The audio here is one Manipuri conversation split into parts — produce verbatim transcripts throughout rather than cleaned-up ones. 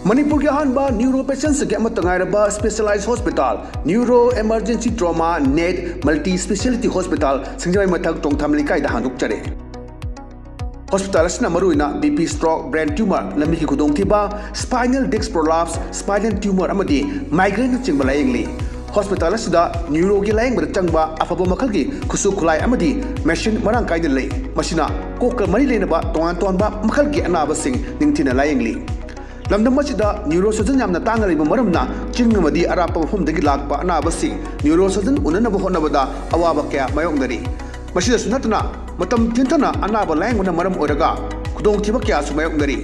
ꯃꯅꯤꯄꯨꯔꯒꯤ ꯑꯍꯥꯟꯕ ꯅ꯭ꯌꯨꯔꯣ ꯄꯦꯁꯦꯟꯁꯤꯡꯒꯤ ꯑꯃꯠꯇ ꯉꯥꯏꯔꯕ specialised hospital, neuro emergency trauma net multi speciality hospital, ꯁꯤꯡꯖꯃꯩ ꯃꯊꯛ ꯇꯣꯡꯊꯥꯝ ꯂꯩꯀꯥꯏꯗ ꯍꯥꯡꯗꯣꯛꯆꯔꯦ꯫ ꯍꯣꯁꯄꯤꯇꯥꯜ ꯑꯁꯤꯅ ꯃꯔꯨꯑꯣꯏꯅ B P, stroke, brain tumour, ꯂꯝꯕꯤꯒꯤ ꯈꯨꯗꯣꯡꯊꯤꯕ, spinal disc prolapse, spinal tumour ꯑꯃꯗꯤ ꯃꯥꯏꯒ꯭ꯔꯦꯟꯅꯆꯤꯡꯕ ꯂꯥꯌꯦꯡꯂꯤ꯫ ꯍꯣꯁꯄꯤꯇꯥꯜ ꯑꯁꯤꯗ ꯅ꯭ꯌꯨꯔꯣꯒꯤ ꯂꯥꯌꯦꯡꯕꯗ ꯆꯪꯕ ꯑꯐꯕ ꯃꯈꯜꯒꯤ ꯈꯨꯠꯁꯨ ꯈꯨꯠꯂꯥꯏ ꯑꯃꯗꯤ ꯃꯦꯁꯤꯟ ꯃꯔꯥꯡ ꯀꯥꯏꯅ ꯂꯩ꯫ ꯃꯁꯤꯅ ꯀꯣꯛꯀ ꯃꯔꯤ ꯂꯩꯅꯕ ꯇꯣꯉꯥꯟ ꯇꯣꯉꯥꯟꯕ ꯃꯈꯜꯒꯤ ꯑꯅꯥꯕꯁꯤꯡ ꯅꯤꯡꯊꯤꯅ ꯂꯥꯌꯦꯡꯂꯤ꯫ ꯂꯝꯗꯝ ꯑꯁꯤꯗ ꯅ꯭ꯌꯨꯔꯣ ꯁꯔꯖꯟ ꯌꯥꯝꯅ ꯇꯥꯡꯅ ꯂꯩꯕ ꯃꯔꯝꯅ ꯆꯤꯡ ꯑꯃꯗꯤ ꯑꯔꯥꯞꯄ ꯃꯐꯝꯗꯒꯤ ꯂꯥꯛꯄ ꯑꯅꯥꯕꯁꯤꯡ ꯅ꯭ꯌꯨꯔꯣ ꯁꯔꯖꯟ ꯎꯅꯅꯕ ꯍꯣꯠꯅꯕꯗ ꯑꯋꯥꯕ ꯀꯌꯥ ꯃꯥꯌꯣꯛꯅꯔꯤ꯫ ꯃꯁꯤꯗꯁꯨ ꯅꯠꯇꯅ ꯃꯇꯝ ꯊꯤꯟꯊꯅ ꯑꯅꯥꯕ ꯂꯥꯌꯦꯡꯕꯅ ꯃꯔꯝ ꯑꯣꯏꯔꯒ ꯈꯨꯗꯣꯡꯊꯤꯕ ꯀꯌꯥꯁꯨ ꯃꯥꯌꯣꯛꯅꯔꯤ꯫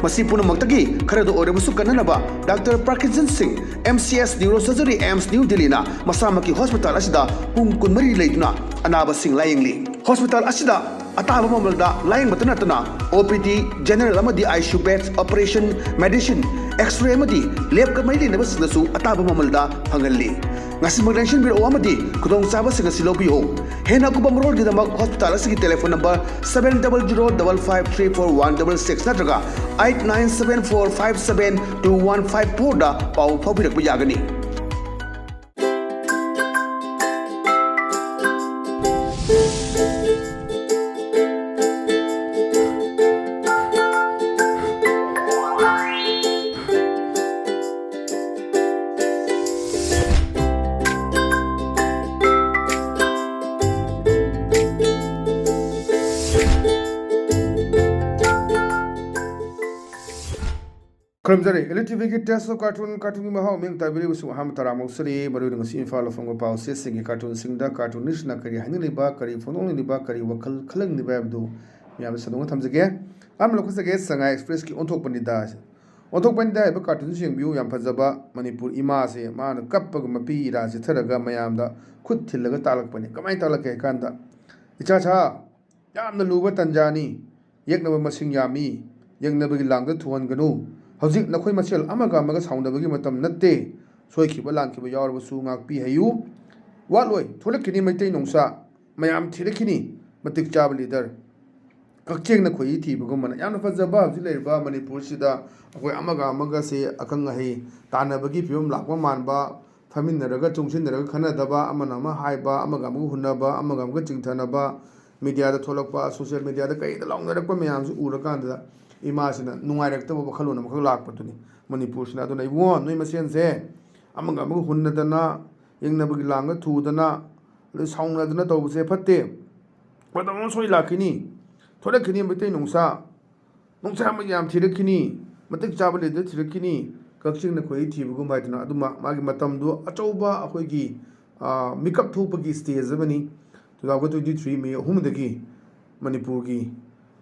ꯃꯁꯤ ꯄꯨꯝꯅꯃꯛꯇꯒꯤ ꯈꯔꯗ ꯑꯣꯏꯔꯕꯁꯨ ꯀꯟꯅꯅꯕ doctor ꯄ꯭ꯔꯀꯤꯟꯖꯟ Singh, M C S neuro surgery, AIIMS new ꯗꯤꯜꯂꯤꯅ ꯃꯁꯥꯃꯛꯀꯤ ꯍꯣꯁꯄꯤꯇꯥꯜ ꯑꯁꯤꯗ ꯄꯨꯡ ꯀꯨꯟꯃꯔꯤ ꯂꯩꯗꯨꯅ ꯑꯅꯥꯕꯁꯤꯡ ꯂꯥꯌꯦꯡꯂꯤ꯫ ꯍꯣꯁꯄꯤꯇꯥꯜ ꯑꯁꯤꯗ ꯑꯇꯥꯕ ꯃꯃꯜꯗ ꯂꯥꯌꯦꯡꯕꯇ ꯅꯠꯇꯅ ꯑꯣ ꯄꯤ ꯗꯤ, ꯖꯦꯅꯔꯦꯜ ꯑꯃꯗꯤ I C U beds, operation, medicine, X ray ꯑꯃꯗꯤ ꯂꯦꯕꯀ ꯃꯔꯤ ꯂꯩꯅꯕꯁꯤꯡꯗꯁꯨ ꯑꯇꯥꯕ ꯃꯃꯜꯗ ꯐꯪꯍꯜꯂꯤ꯫ ꯉꯁꯤꯃꯛ ꯂꯦꯡꯁꯤꯟꯕꯤꯔꯛꯎ ꯑꯃꯗꯤ ꯈꯨꯗꯣꯡꯆꯥꯕꯁꯤꯡ ꯑꯁꯤ ꯂꯧꯕꯤꯌꯨ꯫ ꯍꯦꯟꯅ ꯑꯀꯨꯞꯄ ꯃꯔꯣꯜꯒꯤꯗꯃꯛ ꯍꯣꯁꯄꯤꯇꯥꯜ ꯑꯁꯤꯒꯤ telephone number seven double zero double five three four one double six ꯅꯠꯇ꯭ꯔꯒ eight nine seven four five seven two one five four ꯗ ꯄꯥꯎ ꯐꯥꯎꯕꯤꯔꯛꯄ ꯌꯥꯒꯅꯤ꯫ ꯈꯨꯔꯨꯝꯖꯔꯤ꯫ ꯑꯦꯜ ꯏ ꯇꯤ ꯚꯤꯒꯤ Taste of Cartoon, ꯀꯥꯔꯇꯨꯟꯒꯤ ꯃꯍꯥꯎ ꯃꯤꯠꯌꯦꯡ ꯇꯥꯕꯤꯔꯤꯕꯁꯤꯡ ꯑꯍꯥꯟꯕ ꯇꯔꯥꯝꯅ ꯑꯣꯛꯆꯔꯤ꯫ ꯃꯔꯨꯑꯣꯏꯅ ꯉꯁꯤ ꯏꯝꯐꯥꯜꯗ ꯐꯣꯡꯕ ꯄꯥꯎꯆꯦꯁꯤꯡꯒꯤ ꯀꯥꯔꯇꯨꯟꯁꯤꯡꯗ ꯀꯥꯔꯇꯨꯅꯤꯁꯅ ꯀꯔꯤ ꯍꯥꯏꯅꯤꯡꯂꯤꯕ, ꯀꯔꯤ ꯐꯣꯡꯗꯣꯛꯅꯤꯡꯂꯤꯕ, ꯀꯔꯤ ꯋꯥꯈꯜ ꯈꯜꯍꯟꯅꯤꯡꯂꯤꯕ ꯍꯥꯏꯕꯗꯨ ꯃꯌꯥꯝꯗ ꯁꯟꯗꯣꯛꯅ ꯊꯝꯖꯒꯦ꯫ ꯑꯍꯥꯟꯕ ꯂꯧꯈꯠꯆꯒꯦ, ꯁꯉꯥꯏ ꯑꯦꯛꯁꯄ꯭ꯔꯦꯁꯀꯤ ꯑꯣꯟꯊꯣꯛꯄꯅꯤꯗ꯫ ꯑꯣꯟꯊꯣꯛꯄꯅꯤꯗ ꯍꯥꯏꯕ ꯀꯥꯔꯇꯨꯟꯁꯤ ꯌꯦꯡꯕꯤꯌꯨ, ꯌꯥꯝ ꯐꯖꯕ꯫ ꯃꯅꯤꯄꯨꯔ ꯏꯃꯥꯁꯦ ꯃꯥꯅ ꯀꯞꯄꯒ ꯃꯄꯤ ꯏꯔꯥ ꯆꯤꯊꯔꯒ ꯃꯌꯥꯝꯗ ꯈꯨꯠ ꯊꯤꯜꯂꯒ ꯇꯥꯛꯂꯛꯄꯅꯤ꯫ ꯀꯃꯥꯏꯅ ꯇꯥꯛꯂꯛꯀꯦ ꯍꯥꯏ ꯀꯥꯟꯗ, "ꯏꯆꯥ ꯁꯥ, ꯌꯥꯝꯅ ꯂꯨꯕ ꯇꯥꯟꯖꯥꯅꯤ꯫ ꯌꯦꯛꯅꯕ ꯃꯁꯤꯡ ꯌꯥꯝꯃꯤ꯫ ꯌꯦꯛꯅꯕꯒꯤ ꯂꯥꯡꯗ ꯊꯨꯍꯟꯒꯅꯨ꯫ ꯍꯧꯖꯤꯛ ꯅꯈꯣꯏ ꯃꯁꯦꯜ ꯑꯃꯒ ꯑꯃꯒ ꯁꯥꯎꯅꯕꯒꯤ ꯃꯇꯝ ꯅꯠꯇꯦ꯫ ꯁꯣꯏꯈꯤꯕ ꯂꯥꯟꯈꯤꯕ ꯌꯥꯎꯔꯕꯁꯨ ꯉꯥꯛꯄꯤ ꯍꯩꯌꯨ꯫ ꯋꯥꯠꯂꯣꯏ, ꯊꯣꯛꯂꯛꯈꯤꯅꯤ ꯃꯩꯇꯩ ꯅꯣꯡꯁꯥ꯫ ꯃꯌꯥꯝ ꯊꯤꯔꯛꯈꯤꯅꯤ ꯃꯇꯤꯛ ꯆꯥꯕ ꯂꯤꯗꯔ꯫ ꯀꯛꯆꯦꯡꯅ ꯈꯣꯏꯍꯤ ꯊꯤꯕꯒꯨꯝꯕꯅ꯫ ꯌꯥꯝꯅ ꯐꯖꯕ ꯍꯧꯖꯤꯛ ꯂꯩꯔꯤꯕ ꯃꯅꯤꯄꯨꯔꯁꯤꯗ ꯑꯩꯈꯣꯏ ꯑꯃꯒ ꯑꯃꯒꯁꯦ ꯑꯈꯪ ꯑꯍꯩ ꯇꯥꯟꯅꯕꯒꯤ ꯐꯤꯕꯝ ꯂꯥꯛꯄ ꯃꯥꯟꯕ, ꯐꯝꯃꯤꯟꯅꯔꯒ ꯆꯣꯡꯁꯤꯟꯅꯔꯒ ꯈꯟꯅꯗꯕ, ꯑꯃꯅ ꯑꯃ ꯍꯥꯏꯕ, ꯑꯃꯒ ꯑꯃꯒ ꯍꯨꯟꯅꯕ, ꯑꯃꯒ ꯑꯃꯒ ꯆꯤꯡꯊꯅꯕ, ꯃꯦꯗꯤꯌꯥꯗ ꯊꯣꯛꯂꯛꯄ, ꯁꯣꯁꯤꯌꯦꯜ ꯃꯦꯗꯤꯌꯥꯗ ꯀꯩꯗ ꯂꯥꯎꯅꯔꯛꯄ ꯃꯌꯥꯝꯁꯤ ꯎꯔꯀꯥꯟꯗ ꯏꯃꯥꯁꯤꯅ ꯅꯨꯡꯉꯥꯏꯔꯛꯇꯕ ꯋꯥꯈꯜꯂꯣꯟ ꯑꯃꯈꯛ ꯂꯥꯛꯄꯗꯨꯅꯤ ꯃꯅꯤꯄꯨꯔꯁꯤꯅ꯫ ꯑꯗꯨꯅ ꯏꯕꯨꯡꯉꯣ, ꯅꯣꯏ ꯃꯁꯦꯟꯁꯦ ꯑꯃꯒ ꯑꯃꯒ ꯍꯨꯟꯅꯗꯅ, ꯌꯦꯡꯅꯕꯒꯤ ꯂꯥꯡꯒ ꯊꯨꯗꯅ, ꯑꯗꯩ ꯁꯥꯎꯅꯗꯅ ꯇꯧꯕꯁꯦ ꯐꯠꯇꯦ꯫ ꯃꯇꯝ ꯑꯃ ꯁꯣꯏ ꯂꯥꯛꯈꯤꯅꯤ, ꯊꯣꯔꯛꯈꯤꯅꯤ ꯃꯩꯇꯩ ꯅꯨꯡꯁꯥ, ꯅꯨꯡꯁꯥ ꯑꯃ ꯌꯥꯝ ꯊꯤꯔꯛꯈꯤꯅꯤ, ꯃꯇꯤꯛ ꯆꯥꯕ ꯂꯤꯗꯔ ꯊꯤꯔꯛꯈꯤꯅꯤ, ꯀꯛꯆꯤꯡꯅ ꯈꯣꯏꯍꯤ ꯊꯤꯕꯒꯨꯝ ꯍꯥꯏꯗꯅ꯫ ꯑꯗꯨꯃ ꯃꯥꯒꯤ ꯃꯇꯝꯗꯣ ꯑꯆꯧꯕ ꯑꯩꯈꯣꯏꯒꯤ, ꯑ, ꯃꯤꯀꯞ ꯊꯣꯛꯄꯒꯤ ꯁ꯭ꯇꯦꯖ ꯑꯃꯅꯤ꯫ Two thousand twenty three May ꯑꯍꯨꯝꯗꯒꯤ ꯃꯅꯤꯄꯨꯔꯒꯤ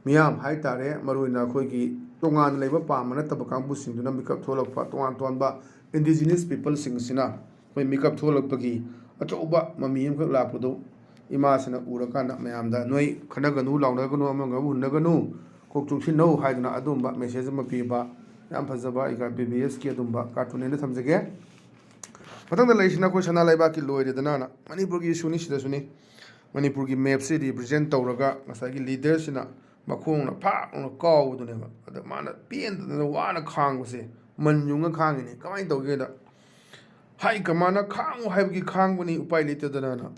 ꯃꯤꯌꯥꯝ ꯍꯥꯏ ꯇꯥꯔꯦ, ꯃꯔꯨꯑꯣꯏꯅ ꯑꯩꯈꯣꯏꯒꯤ ꯇꯣꯉꯥꯟꯅ ꯂꯩꯕ ꯄꯥꯝꯕ ꯅꯠꯇꯕ ꯀꯥꯡꯕꯨꯁꯤꯡꯗꯨꯅ ꯃꯤꯀꯞ ꯊꯣꯛꯂꯛꯄ, ꯇꯣꯉꯥꯟ ꯇꯣꯉꯥꯟꯕ indigenous peopleꯁꯤꯡꯁꯤꯅ ꯑꯩꯈꯣꯏ ꯃꯤꯀꯞ ꯊꯣꯛꯂꯛꯄꯒꯤ ꯑꯆꯧꯕ ꯃꯃꯤ ꯑꯃꯈꯛ ꯂꯥꯛꯄꯗꯨ ꯏꯃꯥꯁꯤꯅ ꯎꯔꯀꯥꯟꯗ ꯃꯌꯥꯝꯗ ꯅꯣꯏ ꯈꯠꯅꯒꯅꯨ, ꯂꯥꯎꯅꯒꯅꯨ, ꯑꯃꯒ ꯑꯃ ꯍꯨꯟꯅꯒꯅꯨ, ꯀꯣꯛ ꯆꯨꯡꯁꯤꯟꯅꯧ ꯍꯥꯏꯗꯨꯅ ꯑꯗꯨꯝꯕ message ꯑꯃ ꯄꯤꯕ ꯌꯥꯝ ꯐꯖꯕ ꯑꯩꯒ B B Sꯀꯤ ꯑꯗꯨꯝꯕ cartoon ꯑꯣꯏꯅ ꯊꯝꯖꯒꯦ꯫ ꯃꯊꯪꯗ ꯂꯩꯔꯤꯁꯤꯅ ꯑꯩꯈꯣꯏ ꯁꯅꯥ ꯂꯩꯕꯥꯛꯀꯤ ꯂꯣꯏꯔꯦꯗꯅꯅ ꯃꯅꯤꯄꯨꯔꯒꯤ ꯏꯁꯨꯅꯤ, ꯁꯤꯗꯁꯨꯅꯤ꯫ ꯃꯅꯤꯄꯨꯔꯒꯤ mapꯁꯤ represent ꯇꯧꯔꯒ ꯉꯁꯥꯏꯒꯤ leaderꯁꯤꯅ ꯃꯈꯣꯡꯅ ꯐꯥꯛ ꯂꯥꯎꯅ ꯀꯥꯎꯕꯗꯨꯅꯦꯕ꯫ ꯑꯗ ꯃꯥꯅ ꯄꯦꯟꯗꯗꯅ ꯋꯥꯅ ꯈꯥꯡꯕꯁꯦ, ꯃꯟ ꯌꯨꯡꯉ ꯈꯥꯡꯉꯤꯅꯦ꯫ ꯀꯃꯥꯏꯅ ꯇꯧꯒꯦꯗ, high commandꯅ ꯈꯥꯡꯉꯨ ꯍꯥꯏꯕꯒꯤ ꯈꯥꯡꯕꯅꯤ, ꯎꯄꯥꯏ ꯂꯩꯇꯗꯅꯅ꯫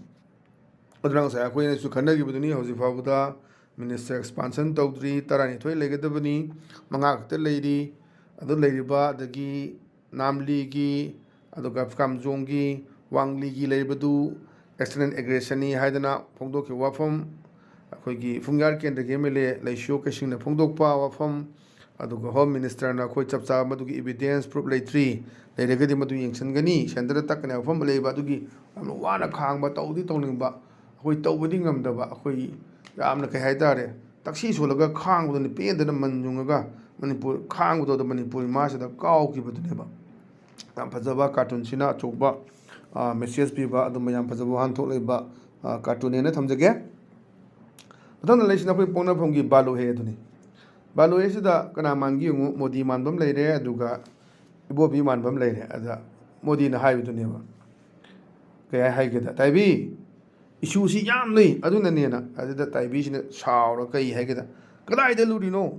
ꯑꯗꯨꯅ ꯉꯁꯥꯏ ꯑꯩꯈꯣꯏꯅꯁꯨ ꯈꯟꯅꯈꯤꯕꯗꯨꯅꯤ, ꯍꯧꯖꯤꯛ ꯐꯥꯎꯕꯗ minister expansion ꯇꯧꯗ꯭ꯔꯤ, ꯇꯔꯥꯅꯤꯊꯣꯏ ꯂꯩꯒꯗꯕꯅꯤ, ꯃꯉꯥ ꯈꯛꯇ ꯂꯩꯔꯤ꯫ ꯑꯗꯨ ꯂꯩꯔꯤꯕ ꯑꯗꯒꯤ ꯅꯥꯝꯂꯤꯒꯤ, ꯑꯗꯨꯒ ꯀꯥꯝꯖꯣꯡꯒꯤ, ꯋꯥꯡꯂꯤꯒꯤ ꯂꯩꯔꯤꯕꯗꯨ external aggressionꯅꯤ ꯍꯥꯏꯗꯅ ꯐꯣꯡꯗꯣꯛꯈꯤꯕ ꯋꯥꯐꯝ, ꯑꯩꯈꯣꯏꯒꯤ ꯐꯨꯡꯌꯥꯔ ꯀꯦꯟꯗ꯭ꯔꯒꯤ M L A ꯂꯩꯁꯤꯌꯣ ꯀꯩꯁꯤꯡꯅ ꯐꯣꯡꯗꯣꯛꯄ ꯋꯥꯐꯝ, ꯑꯗꯨꯒ Home Ministerꯅ ꯑꯩꯈꯣꯏ ꯆꯞ ꯆꯥꯕ ꯃꯗꯨꯒꯤ evidence, proof ꯂꯩꯇ꯭ꯔꯤ, ꯂꯩꯔꯒꯗꯤ ꯃꯗꯨ ꯌꯦꯡꯁꯤꯟꯒꯅꯤ, centreꯗ ꯇꯛꯀꯅꯤ ꯍꯥꯏꯕ ꯋꯥꯐꯝ ꯑꯃ ꯂꯩꯕ꯫ ꯑꯗꯨꯒꯤ ꯌꯥꯝꯅ ꯋꯥꯅ ꯈꯥꯡꯕ, ꯇꯧꯗꯤ ꯇꯧꯅꯤꯡꯕ, ꯑꯩꯈꯣꯏ ꯇꯧꯕꯗꯤ ꯉꯝꯗꯕ, ꯑꯩꯈꯣꯏ ꯌꯥꯝꯅ ꯀꯩ ꯍꯥꯏꯇꯥꯔꯦ, ꯇꯛꯁꯤ ꯁꯣꯜꯂꯒ ꯈꯥꯡꯕꯗꯨꯅꯤ, ꯄꯦꯟꯗꯅ ꯃꯟ ꯌꯨꯡꯉꯒ ꯃꯅꯤꯄꯨꯔ ꯈꯥꯡꯕꯗꯣ, ꯑꯗꯣ ꯃꯅꯤꯄꯨꯔ ꯏꯃꯥꯁꯤꯗ ꯀꯥꯎꯈꯤꯕꯗꯨꯅꯦꯕ꯫ ꯌꯥꯝ ꯐꯖꯕ cartoonꯁꯤꯅ ꯑꯆꯧꯕ, ꯑ, message ꯄꯤꯕ ꯑꯗꯨꯝꯕ ꯌꯥꯝ ꯐꯖꯕ ꯋꯥꯍꯟꯊꯣꯛ ꯂꯩꯕ, ꯑ, cartoonꯅꯦꯅ ꯊꯝꯖꯒꯦ꯫ ꯃꯊꯪꯗ ꯂꯩꯁꯤꯅ ꯑꯩꯈꯣꯏ ꯄꯣꯛꯅꯐꯝꯒꯤ ꯕꯥꯂꯨꯍꯦ ꯑꯗꯨꯅꯤ꯫ ꯕꯥꯂꯨꯍꯦꯁꯤꯗ ꯀꯅꯥ ꯃꯥꯟꯒꯦ ꯌꯦꯡꯉꯨ, ꯃꯣꯗꯤ ꯃꯥꯟꯕ ꯑꯃ ꯂꯩꯔꯦ, ꯑꯗꯨꯒ ꯏꯕꯣꯕꯤ ꯃꯥꯟꯕ ꯑꯃ ꯂꯩꯔꯦ꯫ ꯑꯗ ꯃꯣꯗꯤꯅ ꯍꯥꯏꯕꯗꯨꯅꯦꯕ, ꯀꯩ ꯍꯥꯏ ꯍꯥꯏꯒꯦꯗ, "ꯇꯥꯏꯕꯤ, ꯏꯁꯨꯁꯤ ꯌꯥꯝ ꯂꯩ, ꯑꯗꯨꯅꯅꯦꯅ꯫ ꯑꯗꯨꯗ ꯇꯥꯏꯕꯤꯁꯤꯅ ꯁꯥꯎꯔ ꯀꯩ ꯍꯥꯏꯒꯦꯗ, "ꯀꯗꯥꯏꯗ ꯂꯨꯔꯤꯅꯣ?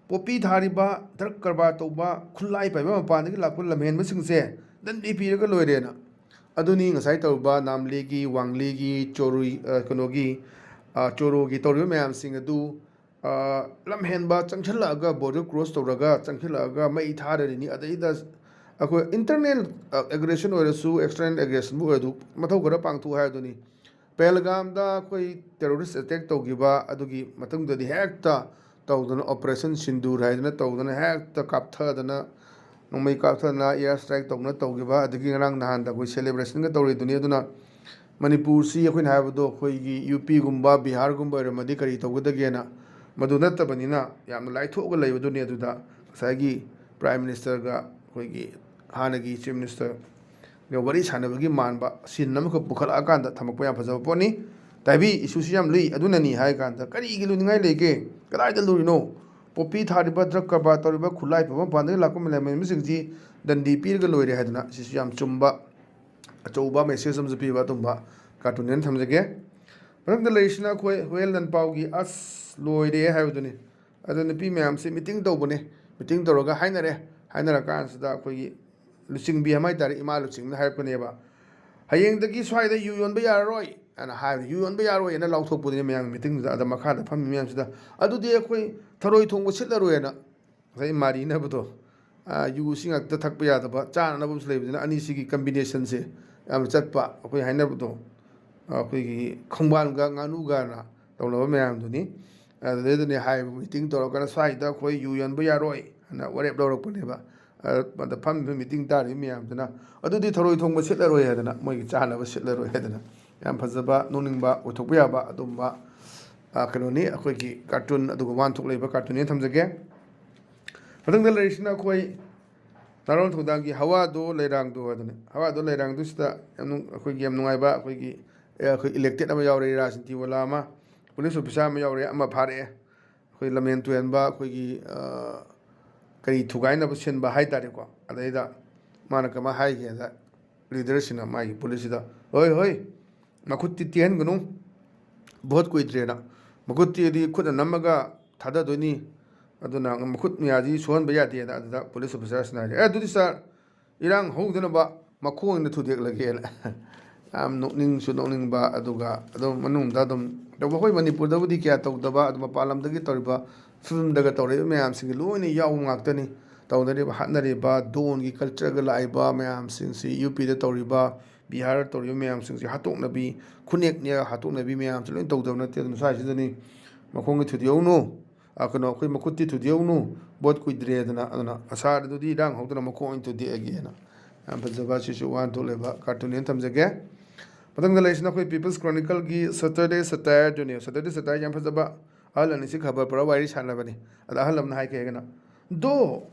ꯄꯣꯄꯤ ꯊꯥꯔꯤꯕ, ꯗ꯭ꯔꯒ ꯀꯔꯕꯥꯔ ꯇꯧꯕ, ꯈꯨꯠꯂꯥꯏ ꯄꯥꯏꯕ ꯃꯄꯥꯟꯗꯒꯤ ꯂꯥꯛꯄ ꯂꯝꯍꯦꯟꯕꯁꯤꯡꯁꯦ ꯗꯟꯗꯤ ꯄꯤꯔꯒ ꯂꯣꯏꯔꯦꯅ"꯫ ꯑꯗꯨꯅꯤ ꯉꯁꯥꯏ ꯇꯧꯔꯤꯕ ꯅꯥꯝꯂꯦꯒꯤ, ꯋꯥꯡꯂꯦꯒꯤ, ꯆꯣꯔꯨꯏ, ꯑ, ꯀꯩꯅꯣꯒꯤ, ꯑ, ꯆꯣꯔꯣꯒꯤ ꯇꯧꯔꯤꯕ ꯃꯌꯥꯝꯁꯤꯡ ꯑꯗꯨ, ꯑ, ꯂꯝꯍꯦꯟꯕ ꯆꯪꯁꯤꯜꯂꯛꯑꯒ, border cross ꯇꯧꯔꯒ ꯆꯪꯁꯤꯜꯂꯛꯑꯒ ꯃꯩ ꯊꯥꯔꯔꯤꯅꯤ꯫ ꯑꯗꯩꯗ ꯑꯩꯈꯣꯏ internal, ꯑ, aggression ꯑꯣꯏꯔꯁꯨ, external aggressionꯕꯨ ꯑꯣꯏꯔꯁꯨ ꯃꯊꯧ ꯈꯔ ꯄꯥꯡꯊꯣꯛꯎ ꯍꯥꯏꯗꯨꯅꯤ꯫ ꯄꯦꯍꯜꯒꯥꯝꯗ ꯑꯩꯈꯣꯏ terrorist attack ꯇꯧꯈꯤꯕ ꯑꯗꯨꯒꯤ ꯃꯇꯨꯡꯗꯗꯤ ꯍꯦꯛꯇ ꯇꯧꯗꯅ, operation ꯁꯤꯟꯗꯨꯔ ꯍꯥꯏꯗꯅ ꯇꯧꯗꯅ, ꯍꯦꯛꯇ ꯀꯥꯞꯊꯗꯅ, ꯅꯣꯡꯃꯩ ꯀꯥꯞꯊꯗꯅ, air strike ꯇꯧꯗꯅ ꯇꯧꯈꯤꯕ, ꯑꯗꯒꯤ ꯉꯔꯥꯡ ꯅꯍꯥꯟꯗ ꯑꯩꯈꯣꯏ celebrationꯒ ꯇꯧꯔꯤꯗꯨꯅꯤ꯫ ꯑꯗꯨꯅ ꯃꯅꯤꯄꯨꯔꯁꯤ ꯑꯩꯈꯣꯏꯅ ꯍꯥꯏꯕꯗꯣ ꯑꯩꯈꯣꯏꯒꯤ UPꯒꯨꯝꯕ, ꯕꯤꯍꯥꯔꯒꯨꯝꯕ ꯑꯣꯏꯔꯝꯃꯗꯤ ꯀꯔꯤ ꯇꯧꯒꯗꯒꯦꯅ, ꯃꯗꯨ ꯅꯠꯇꯕꯅꯤꯅ ꯌꯥꯝꯅ ꯂꯥꯏꯊꯣꯛꯑꯒ ꯂꯩꯕꯗꯨꯅꯤ꯫ ꯑꯗꯨꯗ ꯉꯁꯥꯏꯒꯤ Prime Ministerꯒ ꯑꯩꯈꯣꯏꯒꯤ ꯍꯥꯟꯅꯒꯤ Chief Minister ꯒ ꯋꯥꯔꯤ ꯁꯥꯟꯅꯕꯒꯤ ꯃꯥꯟꯕ scene ꯑꯃꯈꯛ ꯄꯨꯈꯠꯂꯛꯑꯀꯥꯟꯗ ꯊꯝꯃꯛꯄ ꯌꯥꯝ ꯐꯖꯕ ꯄꯣꯠꯅꯤ꯫ ꯇꯥꯏꯕꯤ, ꯏꯁꯨꯁꯤ ꯌꯥꯝ ꯂꯨꯏ, ꯑꯗꯨꯅꯅꯤ ꯍꯥꯏ ꯀꯥꯟꯗ ꯀꯔꯤꯒꯤ ꯂꯨꯅꯤꯡꯉꯥꯏ ꯂꯩꯒꯦ? ꯀꯗꯥꯏꯗ ꯂꯨꯔꯤꯅꯣ? ꯄꯣꯄꯤ ꯊꯥꯔꯤꯕ, ꯗ꯭ꯔꯒ ꯀꯔꯕꯥꯔ ꯇꯧꯔꯤꯕ, ꯈꯨꯠꯂꯥꯏ ꯄꯨꯕ ꯃꯄꯥꯟꯗꯒꯤ ꯂꯥꯛꯄ ꯃꯂꯦꯝ ꯃꯤꯁꯤꯡꯁꯤ ꯗꯟꯗꯤ ꯄꯤꯔꯒ ꯂꯣꯏꯔꯦ ꯍꯥꯏꯗꯅ, ꯁꯤꯁꯨ ꯌꯥꯝ ꯆꯨꯝꯕ ꯑꯆꯧꯕ message ꯑꯃꯁꯨ ꯄꯤꯕ ꯑꯗꯨꯝꯕ cartoon ꯑꯃ ꯊꯝꯖꯒꯦ꯫ ꯃꯊꯪꯗ ꯂꯩꯔꯤꯁꯤꯅ ꯑꯩꯈꯣꯏ ꯍꯨꯌꯦꯜ ꯂꯟꯄꯥꯎꯒꯤ "ꯑꯁ ꯂꯣꯏꯔꯦ" ꯍꯥꯏꯕꯗꯨꯅꯤ꯫ ꯑꯗ ꯅꯨꯄꯤ ꯃꯌꯥꯝꯁꯤ meeting ꯇꯧꯕꯅꯦ꯫ Meeting ꯇꯧꯔꯒ ꯍꯥꯏꯅꯔꯦ꯫ ꯍꯥꯏꯅꯔꯀꯥꯟꯁꯤꯗ ꯑꯩꯈꯣꯏꯒꯤ ꯂꯨꯆꯤꯡꯕꯤ ꯑꯃ ꯍꯥꯏ ꯇꯥꯔꯦ, ꯏꯃꯥ ꯂꯨꯆꯤꯡꯕꯤꯅ ꯍꯥꯏꯔꯛꯄꯅꯦꯕ, "ꯍꯌꯦꯡꯗꯒꯤ ꯁ꯭ꯋꯥꯏꯗ ꯌꯨ ꯌꯣꯟꯕ ꯌꯥꯔꯔꯣꯏ" ꯑꯅ ꯍꯥꯏꯕꯗ, "ꯌꯨ ꯌꯣꯟꯕ ꯌꯥꯔꯣꯏ" ꯑꯅ ꯂꯥꯎꯊꯣꯛꯄꯗꯨꯅꯤ ꯃꯌꯥꯝ meetingꯗꯨꯗ꯫ ꯑꯗ ꯃꯈꯥꯗ ꯐꯝꯃꯤ ꯃꯌꯥꯝꯁꯤꯗ, "ꯑꯗꯨꯗꯤ ꯑꯩꯈꯣꯏ ꯊꯔꯣꯏ ꯊꯣꯡꯕ ꯁꯤꯠꯂꯔꯣꯏ" ꯑꯅ ꯉꯁꯥꯏ ꯃꯥꯔꯤꯅꯕꯗꯣ, ꯑ, ꯌꯨꯁꯤ ꯉꯥꯛꯇ ꯊꯛꯄ ꯌꯥꯗꯕ, ꯆꯥꯅꯅꯕ ꯑꯃꯁꯨ ꯂꯩꯕꯅꯤꯅ, ꯑꯅꯤꯁꯤꯒꯤ combinationꯁꯦ ꯌꯥꯝꯅ ꯆꯠꯄ, ꯑꯩꯈꯣꯏ ꯍꯥꯏꯅꯕꯗꯣ, ꯑ, ꯑꯩꯈꯣꯏꯒꯤ ꯈꯣꯡꯕꯥꯟꯒ ꯉꯥꯅꯨꯒꯅ ꯇꯧꯅꯕ ꯃꯌꯥꯝꯗꯨꯅꯤ꯫ ꯑꯗꯨꯗꯩꯗꯅꯦ ꯍꯥꯏꯕ, meeting ꯇꯧꯔꯒꯅ ꯁ꯭ꯋꯥꯏꯗ ꯑꯩꯈꯣꯏ ꯌꯨ ꯌꯣꯟꯕ ꯌꯥꯔꯣꯏ ꯍꯥꯏꯅ ꯋꯥꯔꯦꯞ ꯂꯧꯔꯛꯄꯅꯦꯕ꯫ ꯑ, ꯑꯗ ꯐꯝꯃꯤꯕ meeting ꯇꯥꯔꯤꯕ ꯃꯌꯥꯝꯗꯨꯅ, "ꯑꯗꯨꯗꯤ ꯊꯔꯣꯏ ꯊꯣꯡꯕ ꯁꯤꯠꯂꯔꯣꯏ" ꯍꯥꯏꯗꯅ, ꯃꯣꯏꯒꯤ ꯆꯥꯅꯕ ꯁꯤꯠꯂꯔꯣꯏ ꯍꯥꯏꯗꯅ, ꯌꯥꯝ ꯐꯖꯕ, ꯅꯣꯛꯅꯤꯡꯕ, ꯑꯣꯏꯊꯣꯛꯄ ꯌꯥꯕ ꯑꯗꯨꯝꯕ, ꯑ, ꯀꯩꯅꯣꯅꯤ, ꯑꯩꯈꯣꯏꯒꯤ cartoon, ꯑꯗꯨꯒ ꯋꯥꯍꯟꯊꯣꯛ ꯂꯩꯕ cartoonꯅꯤ ꯊꯝꯖꯒꯦ꯫ ꯃꯊꯪꯗ ꯂꯩꯔꯤꯁꯤꯅ ꯑꯩꯈꯣꯏ ꯅꯥꯔꯣꯟ ꯊꯧꯗꯥꯡꯒꯤ "ꯍꯋꯥꯗꯣ ꯂꯩꯔꯥꯡꯗꯣ" ꯍꯥꯏꯗꯅ꯫ "ꯍꯋꯥꯗꯣ ꯂꯩꯔꯥꯡꯗꯣꯁꯤꯗ" ꯌꯥꯝ ꯅꯨꯡ-, ꯑꯩꯈꯣꯏꯒꯤ ꯌꯥꯝ ꯅꯨꯡꯉꯥꯏꯕ, ꯑꯩꯈꯣꯏꯒꯤ, ꯑꯦ, ꯑꯩꯈꯣꯏ elected ꯑꯃ ꯌꯥꯎꯔꯦ, ꯔꯥꯖꯅꯤꯇꯤ ꯋꯥꯂꯥ ꯑꯃ, police officer ꯑꯃ ꯌꯥꯎꯔꯦ, ꯑꯃ ꯐꯥꯔꯛꯑꯦ꯫ ꯑꯩꯈꯣꯏ ꯂꯝꯍꯦꯟ ꯇꯨꯍꯦꯟꯕ, ꯑꯩꯈꯣꯏꯒꯤ, ꯑ, ꯀꯔꯤ ꯊꯨꯒꯥꯏꯅꯕ ꯁꯤꯟꯕ ꯍꯥꯏ ꯇꯥꯔꯦꯀꯣ꯫ ꯑꯗꯩꯗ ꯃꯥꯅ ꯀꯃꯥꯏꯅ ꯍꯥꯏꯒꯦꯗ, leaderꯁꯤꯅ ꯃꯥꯒꯤ policeꯁꯤꯗ, "ꯍꯣꯏ, ꯍꯣꯏ, ꯃꯈꯨꯠꯇꯤ ꯇꯦꯛꯍꯟꯒꯅꯨ, ꯚꯣꯠ ꯀꯨꯏꯗ꯭ꯔꯦꯅ꯫ ꯃꯈꯨꯠꯇꯤ ꯈꯨꯠꯅ ꯅꯝꯃꯒ ꯊꯥꯗꯗꯣꯏꯅꯤ, ꯑꯗꯨꯅ ꯃꯈꯨꯠ ꯃꯌꯥꯗꯤ ꯁꯣꯛꯍꯟꯕ ꯌꯥꯗꯦꯅ꯫ ꯑꯗꯨꯗ ꯄꯨꯂꯤꯁ ꯑꯣꯐꯤꯁꯥꯔꯁꯤꯅ ꯍꯥꯏꯔꯦ, "ꯑꯦ, ꯑꯗꯨꯗꯤ ꯁꯥꯔ, ꯏꯔꯥꯡ ꯍꯧꯗꯅꯕ ꯃꯈꯣꯡ ꯑꯣꯏꯅ ꯊꯨꯗꯦꯛꯂꯒꯦꯅ"꯫ ꯌꯥꯝ ꯅꯣꯛꯅꯤꯡꯁꯨ ꯅꯣꯛꯅꯤꯡꯕ, ꯑꯗꯨꯒ ꯑꯗꯨꯝ ꯃꯅꯨꯡꯗ ꯑꯗꯨꯝ ꯇꯧꯕ꯫ ꯑꯩꯈꯣꯏ ꯃꯅꯤꯄꯨꯔꯗꯕꯨꯗꯤ ꯀꯌꯥ ꯇꯧꯗꯕ, ꯑꯗꯨ ꯃꯄꯥꯟ ꯂꯝꯗꯒꯤ ꯇꯧꯔꯤꯕ, ꯐꯤꯂꯝꯗꯒ ꯇꯧꯔꯛꯏꯕ ꯃꯌꯥꯝꯁꯤꯡꯒꯤ ꯂꯣꯏꯅ ꯌꯥꯎꯕ ꯉꯥꯛꯇꯅꯤ꯫ ꯇꯧꯅꯔꯤꯕ, ꯍꯥꯠꯅꯔꯤꯕ, ꯗꯣꯟꯒꯤ ꯀꯜꯆꯔꯒ ꯂꯥꯛꯏꯕ ꯃꯌꯥꯝꯁꯤꯡꯁꯤ, ꯌꯨ ꯄꯤꯗ ꯇꯧꯔꯤꯕ, ꯕꯤꯍꯥꯔꯗ ꯇꯧꯔꯤꯕ ꯃꯌꯥꯝꯁꯤꯡꯁꯤ ꯍꯥꯠꯇꯣꯛꯅꯕꯤ, ꯈꯨꯅꯦꯛꯅꯦ ꯍꯥꯠꯇꯣꯛꯅꯕꯤ ꯃꯌꯥꯝꯁꯤ ꯂꯣꯏꯅ ꯇꯧꯗꯕ ꯅꯠꯇꯦ꯫ ꯑꯗꯨꯅ ꯁ꯭ꯋꯥꯏꯁꯤꯗꯅꯤ ꯃꯈꯣꯡꯒꯤ ꯊꯨꯗꯦꯛꯍꯧꯅꯨ꯫ ꯑ, ꯀꯩꯅꯣ, ꯑꯩꯈꯣꯏ ꯃꯈꯨꯠꯇꯤ ꯊꯨꯗꯦꯛꯍꯧꯅꯨ, ꯚꯣꯠ ꯀꯨꯏꯗ꯭ꯔꯦꯗꯅ꯫ ꯑꯗꯨꯅ ꯁꯥꯔ ꯑꯗꯨꯗꯤ ꯏꯔꯥꯡ ꯍꯧꯗꯅ ꯃꯈꯣꯡ ꯑꯣꯏꯅ ꯊꯨꯗꯦꯛꯑꯒꯦꯅ꯫ ꯌꯥꯝ ꯐꯖꯕ, ꯁꯤꯁꯨ ꯋꯥꯍꯟꯊꯣꯛ ꯂꯩꯕ ꯀꯥꯔꯇꯨꯟꯅꯦꯅ ꯊꯝꯖꯒꯦ꯫ ꯃꯊꯪꯗ ꯂꯩꯔꯤꯁꯤꯅ ꯑꯩꯈꯣꯏ People's Chronicleꯒꯤ Saturday Satire ꯗꯨꯅꯦ꯫ Saturday Satire ꯌꯥꯝ ꯐꯖꯕ, ꯑꯍꯜ ꯑꯅꯤꯁꯤ ꯈꯕꯔ ꯄꯨꯔꯥ ꯋꯥꯔꯤ ꯁꯥꯟꯅꯕꯅꯤ꯫ ꯑꯗ ꯑꯍꯜ ꯑꯃꯅ ꯍꯥꯏ ꯀꯩ ꯍꯥꯏꯒꯦꯅ, "Though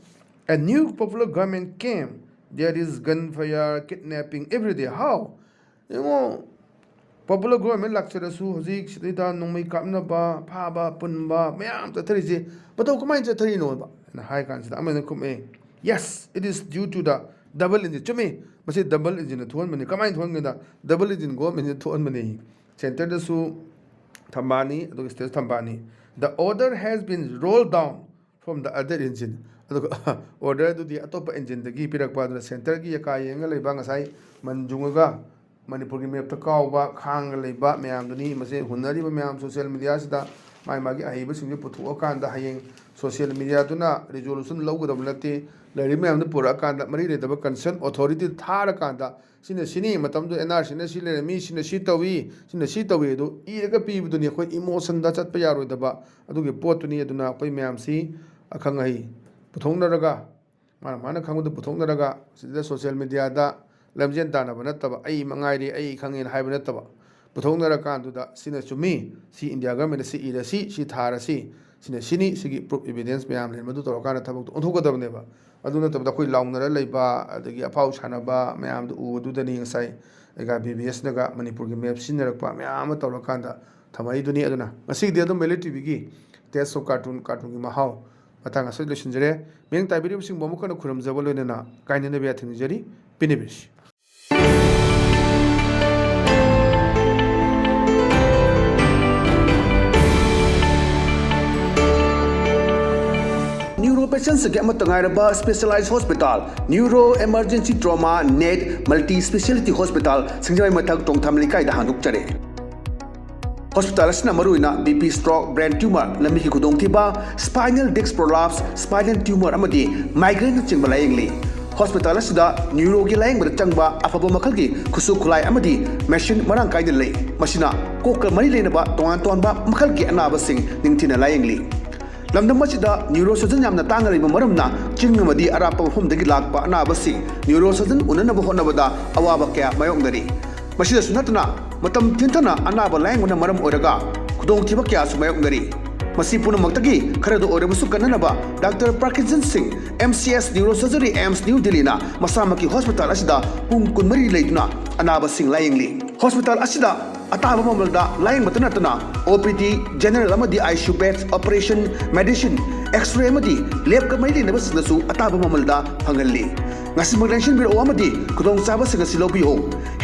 a new popular government came, there is gunfire, kidnapping every day." How? ꯌꯦꯡꯉꯣ, ꯄꯣꯄꯨꯂꯔ ꯒꯣꯚꯔꯟꯃꯦꯟ ꯂꯥꯛꯆꯔꯁꯨ ꯍꯧꯖꯤꯛ ꯁꯤꯗꯩꯗ ꯅꯣꯡꯃꯩ ꯀꯥꯞꯅꯕ, ꯐꯥꯕ, ꯄꯨꯟꯕ ꯃꯌꯥꯝ ꯆꯠꯊꯔꯤꯁꯦ, ꯃꯇꯧ ꯀꯃꯥꯏꯅ ꯆꯠꯊꯔꯤꯅꯣꯕ? ꯍꯥꯏꯅ ꯍꯥꯏ ꯀꯥꯟꯁꯤꯗ ꯑꯃꯅ ꯈꯨꯝꯃꯛꯑꯦ, "Yes, it is due to the double engine." ꯆꯨꯝꯃꯤ, ꯃꯁꯤ ꯗꯕꯜ ꯏꯟꯖꯤꯟꯅ ꯊꯣꯛꯍꯟꯕꯅꯤ꯫ ꯀꯃꯥꯏꯅ ꯊꯣꯛꯍꯟꯒꯦꯗ? Double engine ꯒꯣꯚꯔꯟꯃꯦꯟꯁꯤꯅ ꯊꯣꯛꯍꯟꯕꯅꯤ꯫ ꯁꯦꯟꯇꯔꯗꯁꯨ ꯊꯝꯕꯥꯅꯤ, ꯑꯗꯨꯒ state ꯊꯝꯕꯥꯅꯤ꯫ "The order has been rolled down from the other engine." ꯑꯗꯨꯒ ꯑꯣꯔꯗꯔꯗꯨꯗꯤ ꯑꯇꯣꯞꯄ ꯏꯟꯖꯤꯟꯗꯒꯤ ꯄꯤꯔꯛꯄ꯫ ꯑꯗꯨꯅ ꯁꯦꯟꯇꯔꯒꯤ ꯑꯀꯥ ꯌꯦꯡꯉ ꯂꯩꯕ, ꯉꯁꯥꯏ ꯃꯟ ꯌꯨꯡꯉꯒ ꯃꯅꯤꯄꯨꯔꯒꯤ ꯃꯦꯞꯇ ꯀꯥꯎꯕ, ꯈꯥꯡꯉ ꯂꯩꯕ ꯃꯌꯥꯝꯗꯨꯅꯤ꯫ ꯃꯁꯤ ꯍꯨꯟꯅꯔꯤꯕ ꯃꯌꯥꯝ ꯁꯣꯁꯤꯌꯦꯜ ꯃꯦꯗꯤꯌꯥꯁꯤꯗ ꯃꯥꯒꯤ ꯃꯥꯒꯤ ꯑꯍꯩꯕꯁꯤꯡꯁꯦ ꯄꯨꯊꯣꯛꯑꯀꯥꯟꯗ ꯍꯌꯦꯡ ꯁꯣꯁꯤꯌꯦꯜ ꯃꯦꯗꯤꯌꯥꯗꯨꯅ ꯔꯤꯖꯣꯂꯨꯁꯟ ꯂꯧꯒꯗꯕ ꯅꯠꯇꯦ꯫ ꯂꯩꯔꯤꯕ ꯃꯌꯥꯝꯗꯨ ꯄꯨꯔꯛꯑꯀꯥꯟꯗ ꯃꯔꯤ ꯂꯩꯅꯕ ꯀꯟꯁꯔꯟ ꯑꯣꯊꯣꯔꯤꯇꯤ ꯊꯥꯔꯀꯥꯟꯗ ꯁꯤꯅ ꯁꯤꯅꯤ, ꯃꯇꯝꯗꯨ ꯑꯦꯟ ꯑꯥꯔ ꯁꯤꯅ ꯁꯤ ꯂꯩꯔꯝꯃꯤ, ꯁꯤꯅ ꯁꯤ ꯇꯧꯏ, ꯁꯤꯅ ꯁꯤ ꯇꯧꯏ ꯑꯗꯨ ꯏꯔꯒ ꯄꯤꯕꯗꯨꯅꯤ꯫ ꯑꯩꯈꯣꯏ ꯏꯃꯣꯁꯟꯗ ꯆꯠꯄ ꯌꯥꯔꯣꯏꯗꯕ ꯑꯗꯨꯒꯤ ꯄꯣꯠꯇꯨꯅꯤ꯫ ꯑꯗꯨꯅ ꯑꯩꯈꯣꯏ ꯃꯌꯥꯝꯁꯤ ꯑꯈꯪ ꯑꯍꯩ ꯄꯨꯊꯣꯛꯅꯔꯒ, ꯃꯥꯅ ꯃꯥꯅ ꯈꯪꯕꯗꯨ ꯄꯨꯊꯣꯛꯅꯔꯒ, ꯁꯤꯗ ꯁꯣꯁꯤꯌꯦꯜ ꯃꯦꯗꯤꯌꯥꯗ ꯂꯝꯖꯦꯟ ꯇꯥꯟꯅꯕ ꯅꯠꯇꯕ, "ꯑꯩ ꯃꯉꯥꯏꯔꯦ, ꯑꯩ ꯈꯪꯉꯦꯅ" ꯍꯥꯏꯕ ꯅꯠꯇꯕ, ꯄꯨꯊꯣꯛꯅꯔꯀꯥꯟꯗꯨꯗ ꯁꯤꯅ ꯆꯨꯝꯃꯤ, ꯁꯤ ꯏꯟꯗꯤꯌꯥ ꯒꯃꯦꯟꯅ ꯁꯤ ꯏꯔꯁꯤ, ꯁꯤ ꯊꯥꯔꯁꯤ, ꯁꯤꯅ ꯁꯤꯅꯤ, ꯁꯤꯒꯤ ꯄ꯭ꯔꯨꯐ, ꯏꯕꯤꯗꯦꯟꯁ ꯃꯌꯥꯝ ꯂꯩ, ꯃꯗꯨ ꯇꯧꯔꯀꯥꯟꯗ ꯊꯕꯛꯇꯣ ꯑꯣꯟꯊꯣꯛꯀꯗꯕꯅꯦꯕ꯫ ꯑꯗꯨ ꯅꯠꯇꯕꯗ ꯑꯩꯈꯣꯏ ꯂꯥꯎꯅꯔ ꯂꯩꯕ, ꯑꯗꯒꯤ ꯑꯐꯥꯎ ꯁꯥꯟꯅꯕ ꯃꯌꯥꯝꯗꯨ ꯎꯕꯗꯨꯗꯅꯤ ꯉꯁꯥꯏ ꯑꯩꯒ ꯕꯤ ꯕꯤ ꯑꯦꯁꯅꯒ ꯃꯅꯤꯄꯨꯔꯒꯤ ꯃꯦꯞ ꯁꯤꯖꯤꯟꯅꯔꯛꯄ ꯃꯌꯥꯝ ꯑꯃ ꯇꯧꯔꯀꯥꯟꯗ ꯊꯝꯃꯛꯏꯗꯨꯅꯤ꯫ ꯑꯗꯨꯅ ꯉꯁꯤꯒꯤꯗꯤ ꯑꯗꯨꯝ ꯃꯩꯂꯩ ꯇꯤ ꯚꯤꯒꯤ Taste of Cartoon, ꯀꯥꯔꯇꯨꯟꯒꯤ ꯃꯍꯥꯎ ꯃꯇꯥꯡ ꯑꯁꯤꯗ ꯂꯣꯏꯁꯤꯟꯖꯔꯦ꯫ ꯃꯤꯠꯌꯦꯡ ꯇꯥꯕꯤꯔꯤꯕꯁꯤꯡꯕꯨ ꯑꯃꯨꯛ ꯍꯟꯅ ꯈꯨꯔꯨꯝꯖꯕ ꯂꯣꯏꯅꯅ ꯀꯥꯏꯅꯅꯕ ꯌꯥꯊꯪ ꯅꯤꯖꯔꯤ꯫ ꯄꯤꯅꯕꯤꯔꯁꯤ꯫ ꯁꯤꯒꯤ ꯑꯃꯠꯇ ꯉꯥꯏꯔꯕ specialized hospital, Neuro Emergency Trauma, NET, Multi Speciality Hospital, ꯁꯤꯡꯖꯃꯩ ꯃꯊꯛ ꯇꯣꯡꯊꯥꯝ ꯂꯩꯀꯥꯏꯗ ꯍꯥꯡꯗꯣꯛꯆꯔꯦ꯫ Hospital ꯑꯁꯤꯅ ꯃꯔꯨꯑꯣꯏꯅ BP, stroke, brain tumor, ꯂꯝꯕꯤꯒꯤ ꯈꯨꯗꯣꯡꯊꯤꯕ, spinal disc prolapse, spinal tumor ꯑꯃꯗꯤ migraine ꯅꯆꯤꯡꯕ ꯂꯥꯌꯦꯡꯂꯤ꯫ Hospital ꯑꯁꯤꯗ neuroꯒꯤ ꯂꯥꯌꯦꯡꯕꯗ ꯆꯪꯕ ꯑꯐꯕ ꯃꯈꯜꯒꯤ ꯈꯨꯠꯁꯨ ꯈꯨꯠꯂꯥꯏ ꯑꯃꯗꯤ machine ꯃꯔꯥꯡ ꯀꯥꯏꯅ ꯂꯩ꯫ ꯃꯁꯤꯅ ꯀꯣꯛꯀ ꯃꯔꯤ ꯂꯩꯅꯕ ꯇꯣꯉꯥꯟ ꯇꯣꯉꯥꯟꯕ ꯃꯈꯜꯒꯤ ꯑꯅꯥꯕꯁꯤꯡ ꯅꯤꯡꯊꯤꯅ ꯂꯥꯌꯦꯡꯂꯤ꯫ ꯂꯝꯗꯝ ꯑꯁꯤꯗ neurosurgeon ꯌꯥꯝꯅ ꯇꯥꯡꯅ ꯂꯩꯕ ꯃꯔꯝꯅ ꯆꯤꯡ ꯑꯃꯗꯤ ꯑꯔꯥꯞꯄ ꯃꯐꯝꯗꯒꯤ ꯂꯥꯛꯄ ꯑꯅꯥꯕꯁꯤꯡ neurosurgeon ꯎꯅꯅꯕ ꯍꯣꯠꯅꯕꯗ ꯑꯋꯥꯕ ꯀꯌꯥ ꯃꯥꯌꯣꯛꯅꯔꯤ꯫ ꯃꯁꯤꯗꯁꯨ ꯅꯠꯇꯅ, ꯃꯇꯝ ꯊꯤꯟꯊꯅ ꯑꯅꯥꯕ ꯂꯥꯌꯦꯡꯕꯅ ꯃꯔꯝ ꯑꯣꯏꯔꯒ ꯈꯨꯗꯣꯡꯊꯤꯕ ꯀꯌꯥꯁꯨ ꯃꯥꯌꯣꯛꯅꯔꯤ꯫ ꯃꯁꯤ ꯄꯨꯝꯅꯃꯛꯇꯒꯤ ꯈꯔꯗ ꯑꯣꯏꯔꯕꯁꯨ ꯀꯟꯅꯅꯕ Doctor Parkinson Singh, MCS Neurosurgery, AIIMS New Delhiꯅ ꯃꯁꯥꯃꯛꯀꯤ hospital ꯑꯁꯤꯗ ꯄꯨꯡ ꯀꯨꯟꯃꯔꯤ ꯂꯩꯗꯨꯅ ꯑꯅꯥꯕꯁꯤꯡ ꯂꯥꯌꯦꯡꯂꯤ꯫ Hospital ꯑꯁꯤꯗ ꯑꯇꯥꯕ ꯃꯃꯜꯗ ꯂꯥꯌꯦꯡꯕꯇ ꯅꯠꯇꯅ OPD, general ꯑꯃꯗꯤ ICU beds, operation, medicine, X-ray ꯑꯃꯗꯤ labꯀ ꯃꯔꯤ ꯂꯩꯅꯕꯁꯤꯡꯗꯁꯨ ꯑꯇꯥꯕ ꯃꯃꯜꯗ ꯐꯪꯍꯜꯂꯤ꯫ ꯉꯁꯤꯃꯛ ꯂꯦꯡꯁꯤꯟꯕꯤꯔꯛꯑꯣ ꯑꯃꯗꯤ ꯈꯨꯗꯣꯡꯆꯥꯕꯁꯤꯡ ꯑꯁꯤ ꯂꯧꯕꯤꯌꯨ꯫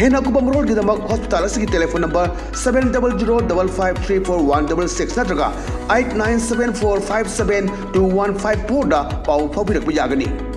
ꯍꯦꯟꯅ ꯑꯀꯨꯞꯄ ꯃꯔꯣꯜꯒꯤꯗꯃꯛ hospital ꯑꯁꯤꯒꯤ telephone number seven double zero double five three four one double six ꯅꯠꯇ꯭ꯔꯒ eight nine seven four five seven two one five fourꯗ ꯄꯥꯎ ꯐꯥꯎꯕꯤꯔꯛꯄ ꯌꯥꯒꯅꯤ꯫